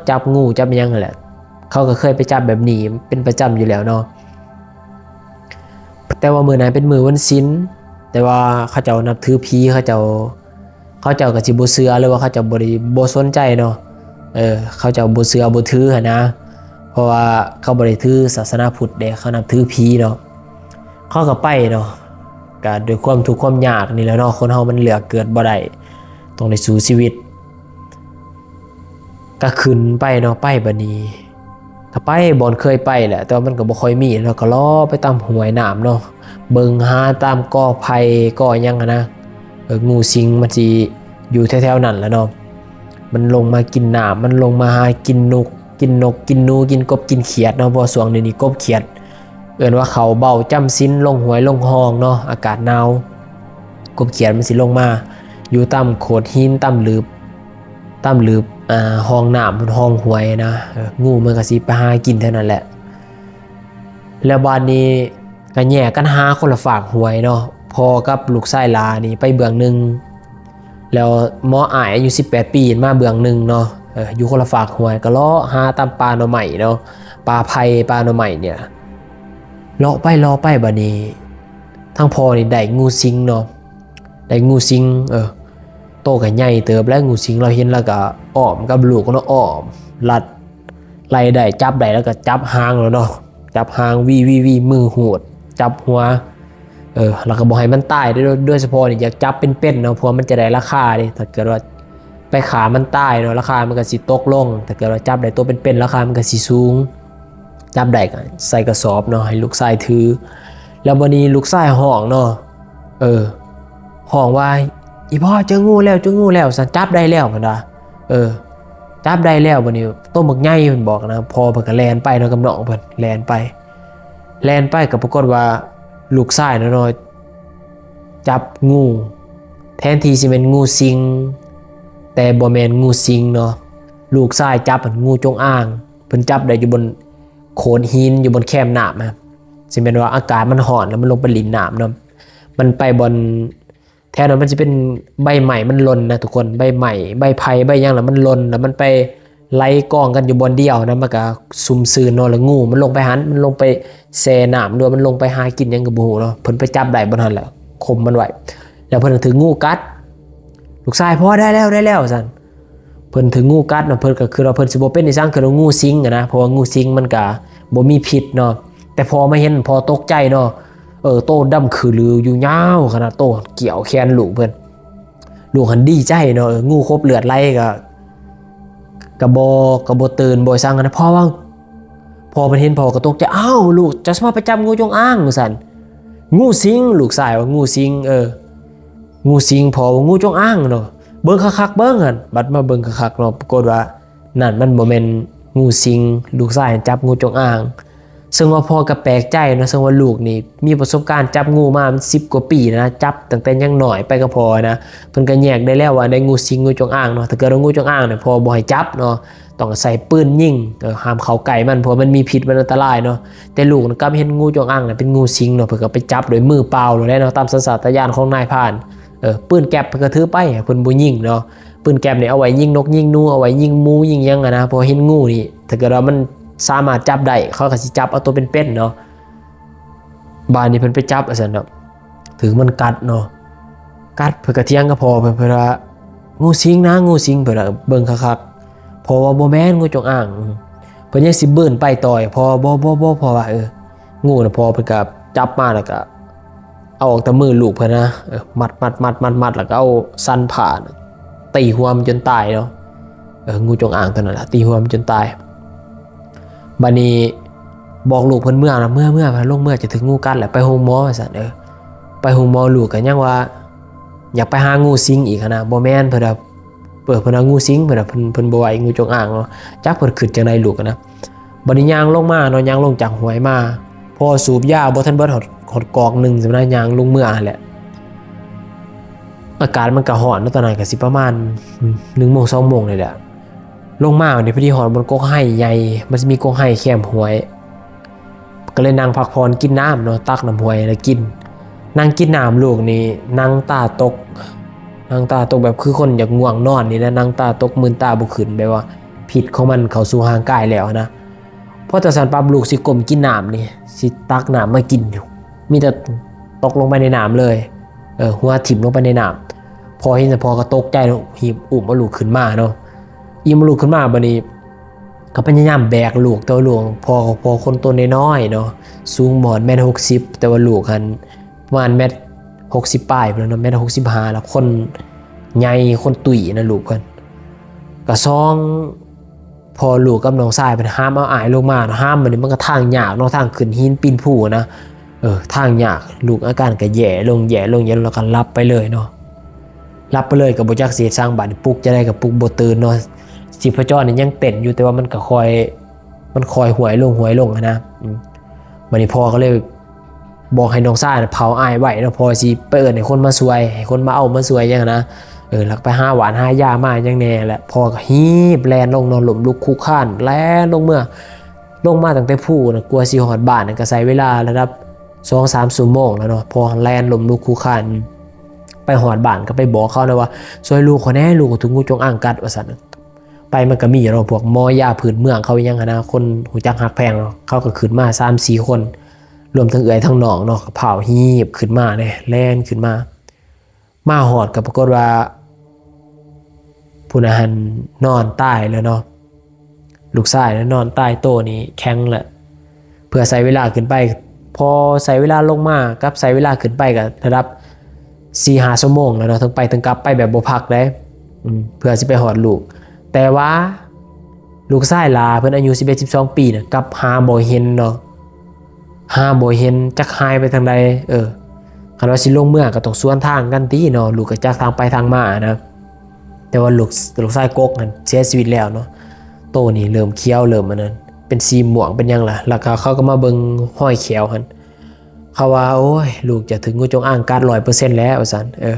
ຈັບງູຈັບຫຍັງຫັ້ນແຫຼະ. ເຂົາກໍເຄີຍໄປຈັບແບບນີ້ເປັນປະຈຳຢູ່ແລ້ວເນາະ, ແຕ່ວ່າມື້ນັ້ນເປັນມື້ວັນສິນ, ແຕ່ວ່າເຂົາເຈົ້ານັບຖືຜີ ເຂົາເຈົ້າ ເຂົາເຈົ້າກໍຊິບໍ່ເຊື່ອ ຫຼືວ່າເຂົາເຈົ້າບໍ່ໄດ້ ບໍ່ສົນໃຈເນາະ. ເອີ ເຂົາເຈົ້າບໍ່ເຊື່ອບໍ່ຖືຫັ້ນນະ, ເພາະວ່າເຂົາບໍ່ໄດ້ຖືສາສະໜາພຸດເດ້, ເຂົານັບຖືຜີເນາະ. ເຂົາກໍໄປເນາະ, ກໍດ້ວຍຄວາມທຸກຄວາມຍາກນີ້ແຫຼະເນາະ, ຄົນເຮົາມັນເລືອກເກີດບໍ່ໄດ້, ຕ້ອງໄດ້ສູ້ຊີວິດ. ກໍຂຶ້ນໄປເນາະ, ໄປບາດນີ້ ກໍໄປບ່ອນເຄີຍໄປແຫຼະ, ແຕ່ວ່າມັນກໍບໍ່ຄ່ອຍມີເນາະ, ກໍເລາະໄປຕາມຫ້ວຍນ້ຳເນາະ, ເບິ່ງຫາຕາມກໍໄຜ່ກໍຫຍັງຫັ້ນນະ. ເອີ ງູສິງມັນຊິຢູ່ແຖວໆນັ້ນແຫຼະເນາະ, ມັນລົງມາກິນນ້ຳ, ມັນລົງມາຫາກິນນົກ ກິນນົກ ກິນໜູ ກິນກົບ ກິນຂຽດເນາະ, ເພາະວ່າຊ່ວງດຽວນີ້ກົບຂຽດ ເອີ້ນວ່າເຂົ້າເບົາຈຳສິນ ລົງຫ້ວຍລົງຮ່ອງເນາະ, ອາກາດໜາວ ກົບຂຽດມັນຊິລົງມາຢູ່ຕາມໂຂດຫີນ ຕາມຫຼືບ ຕາມຫຼືບ ອ່າ ຮ່ອງນ້ຳ ຮ່ອງຫ້ວຍນະ. ເອີ ງູມັນກໍຊິໄປຫາກິນແຖວນັ້ນແຫຼະ. ແລ້ວບາດນີ້ກໍແຍກກັນຫາຄົນລະຟາກຫ້ວຍເນາະ, ພໍ່ກັບລູກຊາຍຫຼ້ານີ້ໄປເບື້ອງໜຶ່ງ ແລ້ວໝໍອ້າຍອາຍຸສິບແປດປີມາເບື້ອງໜຶ່ງເນາະ, ເອີ ຢູ່ຄົນລະຟາກຫ້ວຍ ກໍເລາະຫາຕາມປ່າໜໍ່ໄມ້ເນາະ, ປ່າໄຜ່ ປ່າໜໍ່ໄມ້ນີ້ ເລາະໄປເລາະໄປ ບາດນີ້ທາງພໍ່ນີ້ໄດ້ງູສິງເນາະ, ໄດ້ງູສິງ ເອີ ໂຕກໍໃຫຍ່ເຕີບແລ້ວ, ງູສິງລາວເຫັນລາວກໍອ້ອມກັບລູກເນາະ, ອ້ອມລັດ ໄລ່ໄດ້ ຈັບໄດ້ແລ້ວກໍຈັບຫາງແລ້ວເນາະ ຈັບຫາງ ວີ ວີ ວີ ມືຫູດ ຈັບຫົວ ເອີ ແລ້ວກໍບໍ່ໃຫ້ມັນຕາຍເດ້. ໂດຍ ໂດຍສະເພາະນີ້ຢາກຈັບເປັນໆເນາະ ເພາະວ່າມັນຈະໄດ້ລາຄາເດ້. ຖ້າເກີດວ່າໄປຂ້າມັນຕາຍເນາະ ລາຄາມັນກໍຊິຕົກລົງ. ຖ້າເກີດວ່າຈັບໄດ້ໂຕເປັນໆ ລາຄາມັນກໍຊິສູງ. ຈັບໄດ້ກໍໃສ່ກະສອບເນາະ ໃຫ້ລູກຊາຍຖື. ແລ້ວບັດນີ້ລູກຊາຍຮ້ອງເນາະ ເອີ ຮ້ອງວ່າ ອີພໍ່ ເຈີງູແລ້ວ ເຈີງູແລ້ວ ຊັ້ນ ຈັບໄດ້ແລ້ວ ເພິ່ນວ່າ ເອີ ຈັບໄດ້ແລ້ວ. ບັດນີ້ໂຕບັກໃຫຍ່ ເພິ່ນບອກນະ. ພໍ່ເພິ່ນກໍແລ່ນໄປເນາະ ກັບນ້ອງເພິ່ນ ແລ່ນໄປ ແລ່ນໄປ ກໍປາກົດວ່າລູກຊາຍເນາະ ຈັບງູ ແທນທີ່ຊິແມ່ນງູສິງ ແຕ່ບໍ່ແມ່ນງູສິງເນາະ. ລູກຊາຍຈັບຫັ້ນງູຈົງອາງ. ເພິ່ນຈັບໄດ້ຢູ່ບົນໂຂດຫີນ ຢູ່ບົນແຄມນ້ຳນະ ຊິແມ່ນວ່າອາກາດມັນຮ້ອນ ແລ້ວມັນລົງໄປຫຼິ້ນນ້ຳເນາະ. ມັນໄປບ່ອນ ແຖວນັ້ນມັນຊິເປັນໃບໄມ້ມັນຫຼົ່ນນະທຸກຄົນ ໃບໄມ້ ໃບໄຜ່ ໃບຫຍັງ ແລ້ວມັນຫຼົ່ນ ແລ້ວມັນໄປໄຫຼກອງກັນຢູ່ບ່ອນດຽວນະ ມັນກໍຊຸ່ມຊື່ນເນາະ. ແລ້ວງູມັນລົງໄປຫັ້ນ ມັນລົງໄປແຊ່ນ້ຳ ຫຼືວ່າມັນລົງໄປຫາກິນຫຍັງກໍບໍ່ຮູ້ເນາະ. ເພິ່ນໄປຈັບໄດ້ບ່ອນຫັ້ນ ແລ້ວຂົ່ມມັນໄວ້ ແລ້ວເພິ່ນຖືກງູກັດ. ລູກຊາຍ ພໍ່ ໄດ້ແລ້ວ ໄດ້ແລ້ວ ຊັ້ນ. ເພິ່ນຖືກງູກັດເນາະ ເພິ່ນກໍຄິດວ່າເພິ່ນຊິບໍ່ເປັນອີ່ຫຍັງ ຄິດວ່າງູສິງຫັ້ນນະ ເພາະວ່າງູສິງມັນກະບໍ່ມີພິດເນາະ. ແຕ່ພໍມາເຫັນ ພໍ່ຕົກໃຈເນາະ ເອີ ໂຕດຳຂືລືຢູ່ຍາວຂະໜາດ ໂຕກ່ຽວແຂນລູກເພິ່ນ. ລູກຫັ້ນດີໃຈເນາະ ເອີ ງູຄົບເລືອດໄຫຼກະ ກະບໍ່ ກະບໍ່ຕື່ນບໍ່ສັງຫັ້ນນະ. ພໍ່ວ່າ ພໍ່ເພິ່ນເຫັນ ພໍ່ກໍຕົກໃຈ ອ້າວ ລູກ ເຈົ້າຊິພາໄປຈັບງູຈົງອາງ ວ່າຊັ້ນ. ງູສິງ ລູກຊາຍວ່າ ງູສິງ ເອີ ງູສິງ ພໍ່ວ່າ ງູຈົງອາງເນາະ ເບິ່ງຄັກໆ ເບິ່ງຫັ້ນ. ບັດມາເບິ່ງຄັກໆເນາະ ປາກົດວ່ານັ້ນມັນບໍ່ແມ່ນງູສິງ ລູກຊາຍຈັບງູຈົງອາງ. ເຊິ່ງວ່າພໍ່ກໍແປກໃຈເນາະ ເຊິ່ງວ່າລູກນີ້ມີປະສົບການຈັບງູມາມັນສິບກວ່າປີນະ ຈັບຕັ້ງແຕ່ຍັງນ້ອຍໄປກັບພໍ່ນະ. ເພິ່ນກໍແຍກໄດ້ແລ້ວວ່າໄດ້ງູສິງ ງູຈົງອາງເນາະ. ຖ້າເກີດວ່າງູຈົງອາງນີ້ ພໍ່ບໍ່ໃຫ້ຈັບເນາະ ຕ້ອງໃຊ້ປືນຍິງ ເອີ ຫ້າມເຂົ້າໃກ້ມັນ ເພາະວ່າມັນມີພິດ ມັນອັນຕະລາຍເນາະ. ແຕ່ລູກນະກັບເຫັນງູຈົງອາງນະເປັນງູສິງເນາະ ເພິ່ນກໍໄປຈັບດ້ວຍມືເປົ່າໂລດແຫຼະເນາະ ຕາມສັນຊາດຕະຍານຂອງນາຍພານ. ເອີ ປືນແກັບເພິ່ນກໍຖືໄປ ເພິ່ນບໍ່ຍິງເນາະ. ປືນແກັບນີ້ເອົາໄວ້ຍິງນົກຍິງໜູ ເອົາໄວ້ຍິງໝູຍິງຫຍັງຫັ້ນນະ ເພາະເຫັນງູນີ້ ຖ້າເກີດວ່າມັນສາມາດຈັບໄດ້ ເຂົາກໍຊິຈັບເອົາໂຕເປັນໆເນາະ. ບາດນີ້ເພິ່ນໄປຈັບວ່າຊັ້ນເນາະ ຖືກມັນກັດເນາະ ກັດ ເພິ່ນກະຖຽງກັບພໍ່ເພິ່ນ ເພິ່ນວ່າ ງູສິງນະ ງູສິງ ເພິ່ນວ່າ ເບິ່ງຄັກໆ ພໍ່ວ່າບໍ່ແມ່ນງູຈົງອາງ. ເພິ່ນຍັງຊິບືນໄປຕໍ່ ພໍ່ ບໍ່ ບໍ່ ບໍ່ ພໍ່ວ່າ ເອີ ງູນະ ພໍ່ເພິ່ນກະຈັບມາ ແລ້ວກະເອົາອອກແຕ່ມືລູກເພິ່ນນະ ເອີ ມັດໆໆໆ ແລ້ວກະເອົາສັນຜ້ານະ ຕີຫົວມັນຈົນຕາຍເນາະ. ເອີ ງູຈົງອາງຕົວນັ້ນລະ ຕີຫົວມັນຈົນຕາຍ. ບາດນີ້ບອກລູກເພິ່ນເມືອນະ ເມືອ ເມືອ ລົງເມືອ ຈະຖືກງູກັດແລ້ວ ໄປໂຮງໝໍ ວ່າຊັ້ນ. ເອີ ໄປໂຮງໝໍ ລູກກໍຍັງວ່າຢາກໄປຫາງູສິງອີກຫັ້ນນະ. ບໍ່ແມ່ນ ເພິ່ນວ່າ ເອີ ເພິ່ນວ່າງູສິງ ເພິ່ນວ່າ ເພິ່ນ ເພິ່ນບໍ່ໄຫວ ງູຈົງອາງເນາະ. ຈັກເພິ່ນຄິດຈັ່ງໃດລູກຫັ້ນນະ. ບາດນີ້ຍ່າງລົງມາເນາະ ຍ່າງລົງຈາກຫ້ວຍມາ ພໍສູບຢາບໍ່ທັນເບິດຮອດ ຮອດກອກໜຶ່ງຊັ້ນນະ ຍ່າງລົງເມືອຫັ້ນແຫຼະ. ອາກາດມັນກະຮ້ອນເນາະ ຕອນນັ້ນກະຊິປະມານ ອືມ ໜຶ່ງໂມງ ສອງໂມງນີ້ແຫຼະ. ລົງມານີ້ພໍດີຮອດບ່ອນກົກໄຮໃຫຍ່ ມັນຊິມີກົກໄຮແຄມຫ້ວຍ ກໍເລີຍນັ່ງພັກຜ່ອນກິນນ້ຳເນາະ ຕັກນ້ຳຫ້ວຍແລ້ວກິນ. ນັ່ງກິນນ້ຳລູກນີ້ນັ່ງຕາຕົກ ນັ່ງຕາຕົກແບບຄືຄົນຢາກງ່ວງນອນນີ້ນະ ນັ່ງຕາຕົກ ມືນຕາບໍ່ຂຶ້ນ ແບບວ່າພິດຂອງມັນເຂົ້າສູ່ຮ່າງກາຍແລ້ວນະ. ພໍຈັ່ງຊັ້ນປັບ ລູກຊິກົ້ມກິນນ້ຳນີ້ ຊິຕັກນ້ຳມາກິນຢູ່ ມີແຕ່ຕົກລົງໄປໃນນ້ຳເລີຍ ເອີ ຫົວຖິ້ມລົງໄປໃນນ້ຳ. ພໍເຫັນຊັ້ນ ພໍ່ກໍຕົກໃຈເນາະ ຮີບອຸ້ມເອົາລູກຂຶ້ນມາເນາະ. ອີ່ມລູກຂຶ້ນມາ ບາດນີ້ກໍພະຍາຍາມແບກລູກ ແຕ່ວ່າລູກ ພໍ່ ພໍ່ຄົນໂຕນ້ອຍໆເນາະ ສູງບໍ່ຮອດແມັດຫົກສິບ ແຕ່ວ່າລູກຫັ້ນປະມານແມັດຫົກສິບປາຍພຸ້ນແຫຼະເນາະ ແມັດຫົກສິບຫ້າ ແລ້ວຄົນໃຫຍ່ ຄົນຕຸ້ຍນະ ລູກເພິ່ນ. ກະສອງ ພໍ່ລູກກັບນ້ອງຊາຍເພິ່ນຫາມເອົາອ້າຍລົງມາເນາະ ຫາມ ບາດນີ້ມັນກໍທາງຍາກເນາະ ທາງຂຶ້ນຫີນປີນພູນະ ເອີ ທາງຍາກ ລູກອາການກໍແຍ່ລົງ ແຍ່ລົງ ແຍ່ລົງ ແລ້ວກໍຫຼັບໄປເລີຍເນາະ. ຫຼັບໄປເລີຍກໍບໍ່ຈັກຊິເຮັດຫຍັງ ບາດນີ້ປຸກຈັ່ງໃດກໍປຸກບໍ່ຕື່ນເນາະ. ຊີບພະຈອນນີ້ຍັງເຕັ້ນຢູ່ ແຕ່ວ່າມັນກໍຄ່ອຍ ມັນຄ່ອຍຫວຍລົງ ຫວຍລົງຫັ້ນນະ. ອືມ ບາດນີ້ພໍ່ກໍເລີຍບອກໃຫ້ນ້ອງຊາຍນະເຜົາອ້າຍໄວ້ເນາະ ພໍ່ຊິໄປເອີ້ນໃຫ້ຄົນມາຊ່ວຍ ໃຫ້ຄົນມາເອົາມາຊ່ວຍຫຍັງຫັ້ນນະ. ເອີ ແລ້ວກໍໄປຫາຫວານຫາຢາມາຫຍັງແດ່ແຫຼະ ພໍ່ກໍຮີບແລ່ນລົງເນາະ ລົ້ມລຸກຄຸກຄານ ແລ່ນລົງເມືອ ລົງມາຕັ້ງແຕ່ພູນະ ກວ່າຊິຮອດບ້ານນະ ກໍໃຊ້ເວລາລະດັບສອງສາມຊົ່ວໂມງແລ້ວເນາະ. ພໍ່ແລ່ນລົ້ມລຸກຄຸກຄານ ໄປຮອດບ້ານກໍໄປບອກເຂົານະວ່າ ຊ່ວຍລູກຂ້ອຍແດ່ ລູກຂ້ອຍຖືກງູຈົງອາງກັດ ວ່າຊັ້ນ. ໄປມັນກໍມີຢູ່ເນາະ ພວກໝໍຢາພື້ນເມືອງເຂົາອີ່ຫຍັງຫັ້ນນະ ຄົນຮູ້ຈັກຮັກແພງເນາະ ເຂົາກໍຂຶ້ນມາສາມສີ່ຄົນ ລວມທັງເອື້ອຍທັງນ້ອງເນາະ ກໍພ້າວຮີບຂຶ້ນມາເດ້ ແລ່ນຂຶ້ນມາ. ມາຮອດກໍປາກົດວ່າຜູ້ນັ້ນຫັ້ນນອນຕາຍແລ້ວເນາະ. ລູກຊາຍນະນອນຕາຍໂຕນີ້ແຂງລະ ເພື່ອໃຊ້ເວລາຂຶ້ນໄປ ພໍໃຊ້ເວລາລົງມາກັບໃຊ້ເວລາຂຶ້ນໄປກໍລະດັບສີ່ຫ້າຊົ່ວໂມງແລ້ວເນາະ ເຖິງໄປເຖິງກັບ ໄປແບບບໍ່ພັກເດ້ ອືມ ເພື່ອຊິໄປຮອດລູກ. ແຕ່ວ່າລູກຊາຍຫຼ້າເພິ່ນອາຍຸສິບເອັດ ສິບສອງປີນະ ກັບຫາບໍ່ເຫັນເນາະ ຫາບໍ່ເຫັນ ຈັກຫາຍໄປທາງໃດ. ເອີ ຄັນວ່າຊິລົງເມືອກໍຕ້ອງສວນທາງກັນຕິເນາະ ລູກກໍຈັກທາງໄປທາງມານະ. ແຕ່ວ່າລູກ ລູກຊາຍກົກຫັ້ນເສຍຊີວິດແລ້ວເນາະ ໂຕນີ້ເລີ່ມຂຽວ ເລີ່ມອັນນັ້ນ ເປັນສີມ່ວງເປັນຫຍັງລະ. ແລ້ວກໍເຂົາກໍມາເບິ່ງຮອຍແຂ້ວຫັ້ນ ເຂົາວ່າ ໂອ້ຍ ລູກຈະຖືກງູຈົງອາງກັດຮ້ອຍເປີເຊັນແລ້ວ ວ່າຊັ້ນ. ເອີ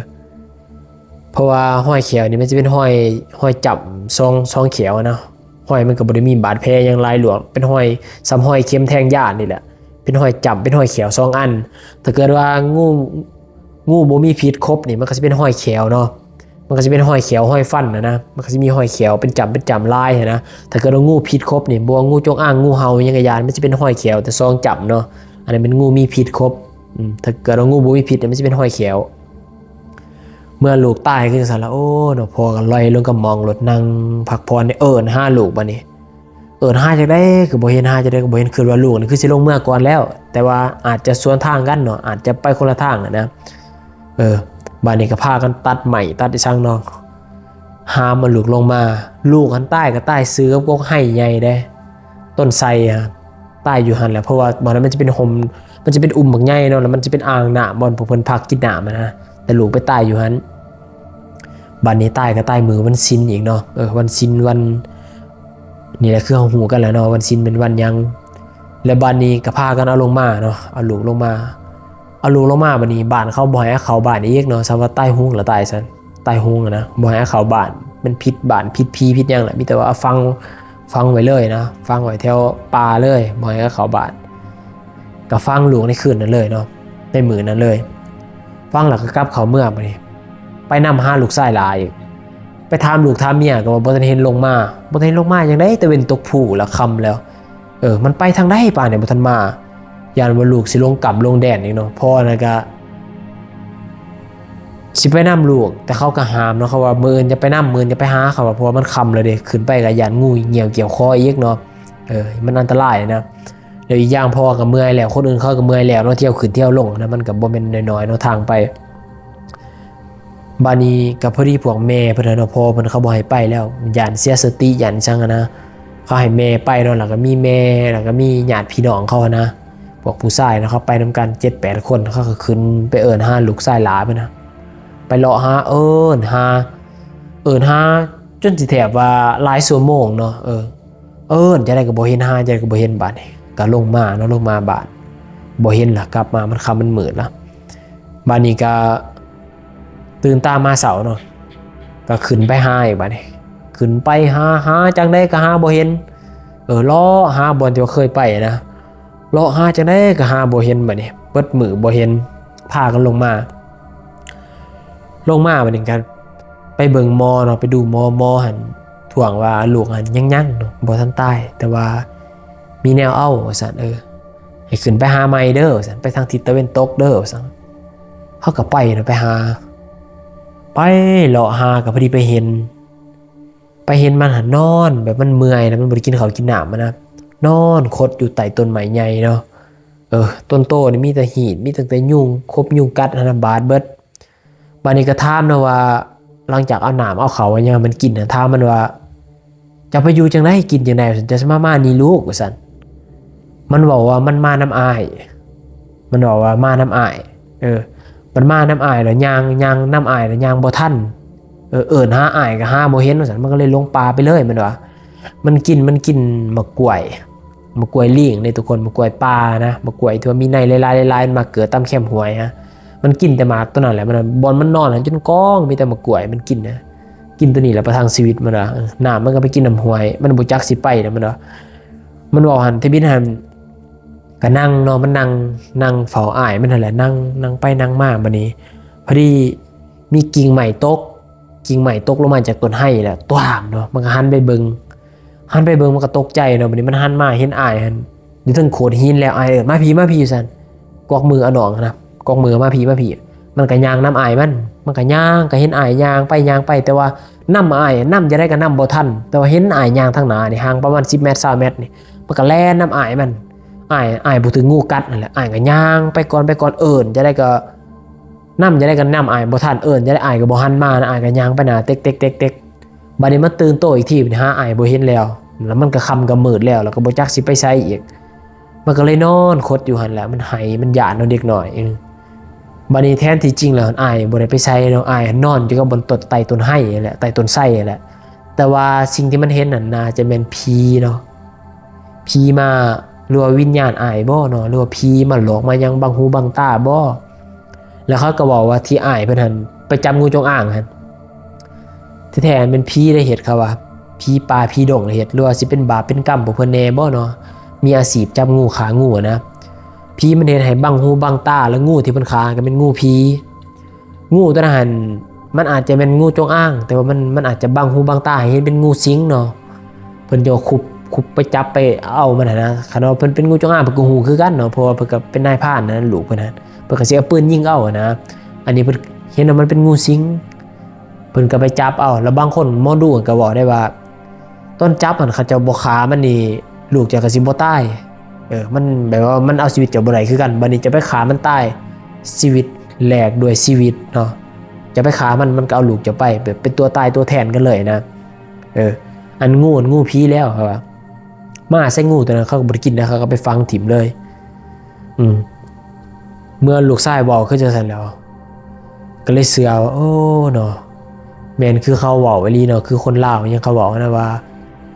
ເພາະວ່າຮອຍແຂ້ວນີ້ມັນຈະເປັນຮອຍ ຮອຍຈ້ຳສອງ ສອງແຂ້ວນະ ຮອຍມັນກໍບໍ່ໄດ້ມີບາດແຜຫຍັງຫຼາຍຫຼວງ ເປັນຮອຍສ່ຳຮອຍເຂັມແທງຢານີ້ແຫຼະ ເປັນຮອຍຈ້ຳ ເປັນຮອຍແຂ້ວສອງອັນ. ຖ້າເກີດວ່າງູ ງູບໍ່ມີພິດຄົບນີ້ ມັນກໍຊິເປັນຮອຍແຂ້ວເນາະ ມັນກໍຊິເປັນຮອຍແຂ້ວ ຮອຍຟັນນະນະ ມັນກໍຊິມີຮອຍແຂ້ວເປັນຈ້ຳ ເປັນຈ້ຳຫຼາຍຫັ້ນນະ. ຖ້າເກີດວ່າງູພິດຄົບນີ້ ບໍ່ວ່າງູຈົງອາງ ງູເຫົ່າຫຍັງກໍຢ່າ ມັນຊິເປັນຮອຍແຂ້ວແຕ່ສອງຈ້ຳເນາະ. ອັນນັ້ນແມ່ນງູມີພິດຄົບ ອືມ ຖ້າເກີດວ່າງູບໍ່ມີພິດ ມັນຊິເປັນຮອຍແຂ້ວ. ເມື່ອລູກຕາຍຄືຈັ່ງຊັ້ນລະ ໂອ້ເນາະ ພໍ່ກໍລອຍລົງກັບໝອງໂລດ ນັ່ງພັກຜ່ອນ ເອີ້ນຫາລູກບາດນີ້ ເອີ້ນຫາຈັ່ງໃດກໍບໍ່ເຫັນ ຫາຈັ່ງໃດກໍບໍ່ເຫັນ ຄິດວ່າລູກນີ້ຄືຊິລົງເມືອກ່ອນແລ້ວ ແຕ່ວ່າອາດຈະສວນທາງກັນເນາະ ອາດຈະໄປຄົນລະທາງຫັ້ນນະ. ເອີ ບາດນີ້ກໍພາກັນຕັດໄມ້ຕັດອີ່ສັງເນາະ ຫາມເອົາລູກລົງມາ. ລູກຫັ້ນຕາຍກໍຕາຍຊື່ກັບກົກໄຮໃຫຍ່ເດ້ ຕົ້ນໄຊຫັ້ນ ຕາຍຢູ່ຫັ້ນແຫຼະ ເພາະວ່າບ່ອນນັ້ນມັນຈະເປັນຮົ່ມ ມັນຈະເປັນອຸ່ມບັກໃຫຍ່ເນາະ ແລ້ວມັນຈະເປັນອ່າງນ້ຳ ບ່ອນພວກເພິ່ນພັກກິນນ້ຳຫັ້ນນະ ແຕ່ລູກໄປຕາຍຢູ່ຫັ້ນ. ບາດນີ້ຕາຍກໍຕາຍມື້ວັນສິນອີກເນາະ ເອີ ວັນສິນ ວັນ ນີ້ແຫຼະ ຄືເຮົາຮູ້ກັນແລ້ວເນາະ ວັນສິນແມ່ນວັນຫຍັງ. ແລ້ວບາດນີ້ກໍພາກັນເອົາລົງມາເນາະ ເອົາລູກລົງມາ ເອົາລູກລົງມາ ບາດນີ້ບ້ານເຂົາບໍ່ໃຫ້ເອົາເຂົ້າບ້ານອີກເນາະ ສ່ຳວ່າຕາຍໂຫງລະຕາຍຊັ້ນ ຕາຍໂຫງນະ ບໍ່ໃຫ້ເອົາເຂົ້າບ້ານ ມັນຜິດບ້ານ ຜິດຜີ ຜິດຫຍັງລະ ມີແຕ່ວ່າເອົາຝັງ ຝັງໄວ້ເລີຍນະ ຝັງໄວ້ແຖວປ່າເລີຍ ບໍ່ໃຫ້ເອົາເຂົ້າບ້ານ. ກໍຝັງລູກໃນຄືນນັ້ນເລີຍເນາະ ໃນມື້ນັ້ນເລີຍ ຝັງແລ້ວກໍກັບເຂົ້າເມືອ ບາດນີ້ໄປນຳຫາລູກຊາຍຫຼ້າອີກ ໄປຖາມລູກຖາມເມຍກໍວ່າບໍ່ທັນເຫັນລົງມາ ບໍ່ທັນເຫັນລົງມາຈັ່ງໃດ ຕາເວັນຕົກພຸແລ້ວ ຄ່ຳແລ້ວ ເອີ ມັນໄປທາງໃດປານນີ້ບໍ່ທັນມາ ຢ້ານວ່າລູກຊິຫຼົງກຳຫຼົງແດນອີກເນາະ. ພໍ່ນັ້ນກໍຊິໄປນຳລູກ ແຕ່ເຂົາກໍຫ້າມເນາະ ເຂົາວ່າມື້ອື່ນຢ່າໄປນຳ ມື້ອື່ນຢ່າໄປຫາ ເຂົາວ່າ ເພາະວ່າມັນຄ່ຳແລ້ວເດ້ ຂຶ້ນໄປກໍຢ້ານງູຍ່ຽວກ່ຽວຄໍອີກເນາະ ເອີ ມັນອັນຕະລາຍນະ. ແລ້ວອີກຢ່າງພໍ່ກໍເມື່ອຍແລ້ວ ຄົນອື່ນເຂົາກໍເມື່ອຍແລ້ວເນາະ ທ່ຽວຂຶ້ນທ່ຽວລົງນະ ມັນກໍບໍ່ແມ່ນນ້ອຍໆເນາະ ທາງໄປ. ບາດນີ້ກໍພໍດີພວກແມ່ເພິ່ນຫັ້ນເນາະ ພໍ່ເພິ່ນເຂົາບໍ່ໃຫ້ໄປແລ້ວ ຢ້ານເສຍສະຕິ ຢ້ານຫຍັງຫັ້ນນະ ເຂົາໃຫ້ແມ່ໄປເນາະ ແລ້ວກໍມີແມ່ ແລ້ວກໍມີຍາດພີ່ນ້ອງເຂົາຫັ້ນນະ ພວກຜູ້ຊາຍເນາະ ເຂົາໄປນຳກັນເຈັດແປດຄົນ ເຂົາກໍຂຶ້ນໄປເອີ້ນຫາລູກຊາຍຫຼ້າເພິ່ນນະ ໄປເລາະຫາ ເອີ້ນຫາ ເອີ້ນຫາຈົນຊິແທບວ່າຫຼາຍຊົ່ວໂມງເນາະ ເອີ ເອີ້ນຈັ່ງໃດກໍບໍ່ເຫັນ ຫາຈັ່ງໃດກໍບໍ່ເຫັນ ບາດນີ້ກໍລົງມາເນາະ ລົງມາບ້ານ ບໍ່ເຫັນລະ ກັບມາມັນຄ່ຳມັນມືດລະ. ບາດນີ້ກໍຕື່ນຕາມາເຊົ້າເນາະ ກໍຂຶ້ນໄປຫາອີກ ບາດນີ້ຂຶ້ນໄປຫາ ຫາຈັ່ງໃດກໍຫາບໍ່ເຫັນ ເອີ ເລາະຫາບ່ອນທີ່ວ່າເຄີຍໄປນະ ເລາະຫາຈັ່ງໃດກໍຫາບໍ່ເຫັນ ບາດນີ້ເບິດມື້ບໍ່ເຫັນ ພາກັນລົງມາ ລົງມາບາດນີ້ກໍໄປເບິ່ງໝໍເນາະ ໄປດູໝໍ ໝໍຫັ້ນທ້ວງວ່າລູກຫັ້ນຍັງໆເນາະ ບໍ່ທັນຕາຍ ແຕ່ວ່າມີແນວເອົາວ່າຊັ້ນ ເອີ ໃຫ້ຂຶ້ນໄປຫາໃໝ່ເດີວ່າຊັ້ນ ໄປທາງທິດຕາເວັນຕົກເດີວ່າຊັ້ນ. ເຮົາກໍໄປເນາະ ໄປຫາ ໄປເລາະຫາ ກໍພໍດີໄປເຫັນ ໄປເຫັນມັນຫັ້ນນອນ ແບບມັນເມື່ອຍນະ ມັນບໍ່ໄດ້ກິນເຂົ້າກິນນ້ຳນະ ນອນຄົດຢູ່ໃຕ້ຕົ້ນໄມ້ໃຫຍ່ເນາະ ເອີ ຕົ້ນໂຕນີ້ມີແຕ່ຮີດ ມີຕັ້ງແຕ່ຍຸງ ຄົບຍຸງກັດຫັ້ນນະ ບາດເບິດ. ບາດນີ້ກໍຖາມນະວ່າ ຫຼັງຈາກເອົານ້ຳເອົາເຂົ້າຫຍັງໃຫ້ມັນກິນນະ ຖາມມັນວ່າ ເຈົ້າໄປຢູ່ຈັ່ງໃດ ກິນຈັ່ງໃດ ວ່າຊັ້ນ ເຈົ້າຊິມາ ມານີ້ລູກ ວ່າຊັ້ນ. ມັນເວົ້າວ່າມັນມານຳອ້າຍ ມັນເວົ້າວ່າມານຳອ້າຍ ເອີ ມັນມານຳອ້າຍແລ້ວຍ່າງ ຍ່າງນຳອ້າຍແລ້ວຍ່າງບໍ່ທັນ ເອີ ເອີ້ນຫາອ້າຍກໍຫາບໍ່ເຫັນວ່າຊັ້ນ ມັນກໍເລີຍຫຼົງປ່າໄປເລີຍ ມັນວ່າ ມັນກິນ ມັນກິນໝາກກ້ວຍ ໝາກກ້ວຍລີງເດ້ທຸກຄົນ ໝາກກ້ວຍປ່ານະ ໝາກກ້ວຍທີ່ວ່າມີໃນຫຼາຍໆ ຫຼາຍໆ ມັນມາເກີດຕາມແຄມຫ້ວຍນະ ມັນກິນແຕ່ໝາກໂຕນັ້ນແຫຼະ ມັນ ບ່ອນມັນນອນຫັ້ນຈົນກອງມີແຕ່ໝາກກ້ວຍ ມັນກິນນະ ກິນໂຕນີ້ແຫຼະປະທັງຊີວິດ ມັນວ່າ ເອີ ນ້ຳມັນກໍໄປກິນນ້ຳຫ້ວຍ ມັນບໍ່ຈັກຊິໄປນະ ມັນວ່າ ມັນເວົ້າຫັ້ນ ທະບິດຫັ້ນ ກໍນັ່ງເນາະ ມັນນັ່ງ ນັ່ງເຝົ້າອ້າຍມັນຫັ້ນແຫຼະ ນັ່ງ ນັ່ງໄປນັ່ງມາ ບາດນີ້ພໍດີມີກິ່ງໄມ້ຕົກ ກິ່ງໄມ້ຕົກລົງມາຈາກຕົ້ນໄຮແລ້ວ ຕວາມເນາະ ມັນກໍຫັນໄປເບິ່ງ ຫັນໄປເບິ່ງ ມັນກໍຕົກໃຈເນາະ ບາດນີ້ມັນຫັນມາເຫັນອ້າຍຫັ້ນຢູ່ເທິງໂຂດຫີນແລ້ວ ອ້າຍເອີ້ນ ມາພີ້ ມາພີ້ ວ່າຊັ້ນ ກວັກມືເອົານ້ອງຫັ້ນນະ ກວັກມື ມາພີ້ ມາພີ້. ມັນກໍຍ່າງນຳອ້າຍມັນ ມັນກໍຍ່າງ ກໍເຫັນອ້າຍຍ່າງໄປຍ່າງໄປ ແຕ່ວ່ານຳອ້າຍ ນຳຈັ່ງໃດກໍນຳບໍ່ທັນ ແຕ່ວ່າເຫັນອ້າຍຍ່າງທາງໜ້ານີ້ ຫ່າງປະມານສິບແມັດ ຊາວແມັດນີ້ ມັນກໍແລ່ນນຳອ້າຍມັນ ອ້າຍ ອ້າຍຜູ້ຖືກງູກັດນັ້ນແຫຼະ ອ້າຍກໍຍ່າງໄປກ່ອນ ໄປກ່ອນ ເອີ້ນຈັ່ງໃດກໍ ນຳຈັ່ງໃດກໍນຳອ້າຍບໍ່ທັນ ເອີ້ນຈັ່ງໃດອ້າຍກໍບໍ່ຫັນມານະ ອ້າຍກໍຍ່າງໄປໜ້າເຕັກໆໆໆ ບັດນີ້ມາຕື່ນໂຕອີກທີ ຫາອ້າຍບໍ່ເຫັນແລ້ວ ແລ້ວມັນກໍຄ່ຳກໍມືດແລ້ວ ແລ້ວກໍບໍ່ຈັກຊິໄປໃສອີກ ມັນກໍເລີຍນອນຄົດຢູ່ຫັ້ນແຫຼະ ມັນໄຫ້ ມັນຢ້ານເນາະເດັກນ້ອຍ ເອີ ບັດນີ້ແທນທີ່ຈິງແລ້ວອ້າຍບໍ່ໄດ້ໄປໃສເນາະ ອ້າຍນອນຢູ່ກັບບ່ອນຕົ້ນ ໃຕ້ຕົ້ນໄຮຫັ້ນແຫຼະ ໃຕ້ຕົ້ນໄຊຫັ້ນແຫຼະ ແຕ່ວ່າສິ່ງທີ່ມັນເຫັນນັ້ນໜ້າຈະແມ່ນຜີເນາະ ຜີມາ ຫຼືວ່າວິນຍານອ້າຍບໍເນາະ ຫຼືວ່າຜີມາຫຼອກມາຫຍັງບັງຫູບັງຕາບໍ ແລ້ວເຂົາກໍເວົ້າວ່າທີ່ອ້າຍເພິ່ນຫັ້ນໄປຈັບງູຈົງອາງຫັ້ນ ທີ່ແທ້ແມ່ນຜີໄດ້ເຮັດ ເຂົາວ່າຜີປ່າຜີດົງໄດ້ເຮັດ ຫຼືວ່າຊິເປັນບາບເປັນກຳພວກເພິ່ນແດ່ບໍເນາະ ມີອາຊີບຈັບງູຂ້າງູນະ ຜີມັນເຮັດໃຫ້ບັງຫູບັງຕາ ແລ້ວງູທີ່ເພິ່ນຂ້າກໍແມ່ນງູຜີ ງູຕົວນັ້ນຫັ້ນ ມັນອາດຈະແມ່ນງູຈົງອາງ ແຕ່ວ່າມັນ ມັນອາດຈະບັງຫູບັງຕາໃຫ້ເຫັນເປັນງູສິງເນາະ ເພິ່ນຈະຄຸບ ຄຸບໄປຈັບໄປເອົາມັນຫັ້ນນະ ຄັນວ່າເພິ່ນເປັນງູຈົງອາງ ເພິ່ນກໍຮູ້ຄືກັນເນາະ ເພາະວ່າເພິ່ນກໍເປັນນາຍພານນະ ລູກເພິ່ນຫັ້ນ ເພິ່ນກໍຊິເອົາປືນຍິງເອົາຫັ້ນນະ ອັນນີ້ເພິ່ນເຫັນວ່າມັນເປັນງູສິງ ເພິ່ນກໍໄປຈັບເອົາ ແລ້ວບາງຄົນໝໍດູກໍເວົ້າໄດ້ວ່າ ຕອນຈັບຫັ້ນ ຄັນເຈົ້າບໍ່ຂ້າມັນນີ້ ລູກເຈົ້າກໍຊິບໍ່ຕາຍ ເອີ ມັນແບບວ່າມັນເອົາຊີວິດເຈົ້າບໍ່ໄດ້ຄືກັນ ບັດນີ້ເຈົ້າໄປຂ້າມັນຕາຍ ຊີວິດແລກດ້ວຍຊີວິດເນາະ ເຈົ້າໄປຂ້າມັນ ມັນກໍເອົາລູກເຈົ້າໄປ ແບບເປັນຕົວຕາຍຕົວແທນກັນເລີຍນະ ເອີ ອັນງູ ງູຜີແລ້ວ ເຂົາວ່າ ມາໃສ່ງູຕົວນັ້ນ ເຂົາກໍບໍ່ໄດ້ກິນນະ ເຂົາກໍໄປຝັງຖິ້ມເລີຍ ອືມ ເມື່ອລູກຊາຍເວົ້າຄືຈັ່ງຊັ້ນແລ້ວ ກໍເລີຍເຊື່ອວ່າ ໂອ້ ເນາະ ແມ່ນຄືເຂົາເວົ້າອີ່ຫຼີເນາະ ຄືຄົນລາວຫຍັງເຂົາເວົ້ານະວ່າ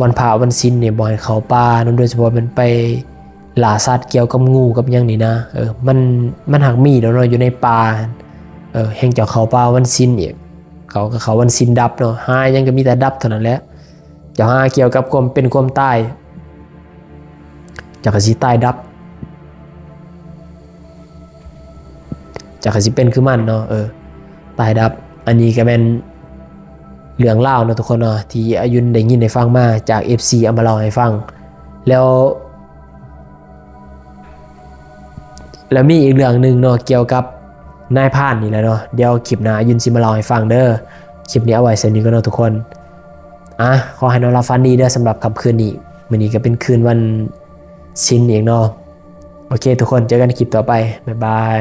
ວັນພະວັນສິນນີ້ບໍ່ໃຫ້ເຂົ້າປ່າເນາະ ໂດຍສະເພາະແມ່ນໄປລ່າສັດກ່ຽວກັບງູກັບຫຍັງນີ້ນະ ເອີ ມັນ ມັນຫາກມີແລ້ວເນາະ ຢູ່ໃນປ່າ ເອີ ແຮ່ງເຈົ້າເຂົ້າປ່າວັນສິນອີກ ເຂົາກໍເຂົ້າວັນສິນດັບເນາະ ຫາຫຍັງກໍມີແຕ່ດັບເທົ່ານັ້ນແຫຼະ ເຈົ້າຫາກ່ຽວກັບຄວາມເປັນຄວາມຕາຍ ເຈົ້າກໍຊິຕາຍດັບ ເຈົ້າກໍຊິເປັນຄືມັນເນາະ ເອີ ຕາຍດັບ ອັນນີ້ກໍແມ່ນເລື່ອງລາວເນາະທຸກຄົນເນາະ ທີ່ອາຍຸນໄດ້ຍິນໄດ້ຟັງມາຈາກເອັຟຊີເອົາມາເລົ່າໃຫ້ຟັງ ແລ້ວ ແລ້ວມີອີກເລື່ອງໜຶ່ງເນາະ ກ່ຽວກັບນາຍພານນີ້ແຫຼະເນາະ ດຽວຄລິບໜ້າອາຍຸນຊິມາເລົ່າໃຫ້ຟັງເດີ ຄລິບນີ້ເອົາໄວ້ສ່ຳນີ້ກ່ອນເນາະທຸກຄົນ ອ່ະ ຂໍໃຫ້ນອນຫຼັບຝັນດີເດີ ສຳລັບຄ່ຳຄືນນີ້ ມື້ນີ້ກໍເປັນຄືນວັນສິນອີກເນາະ ໂອເຄ ທຸກຄົນ ເຈີກັນໃນຄລິບຕໍ່ໄປ ບາຍບາຍ.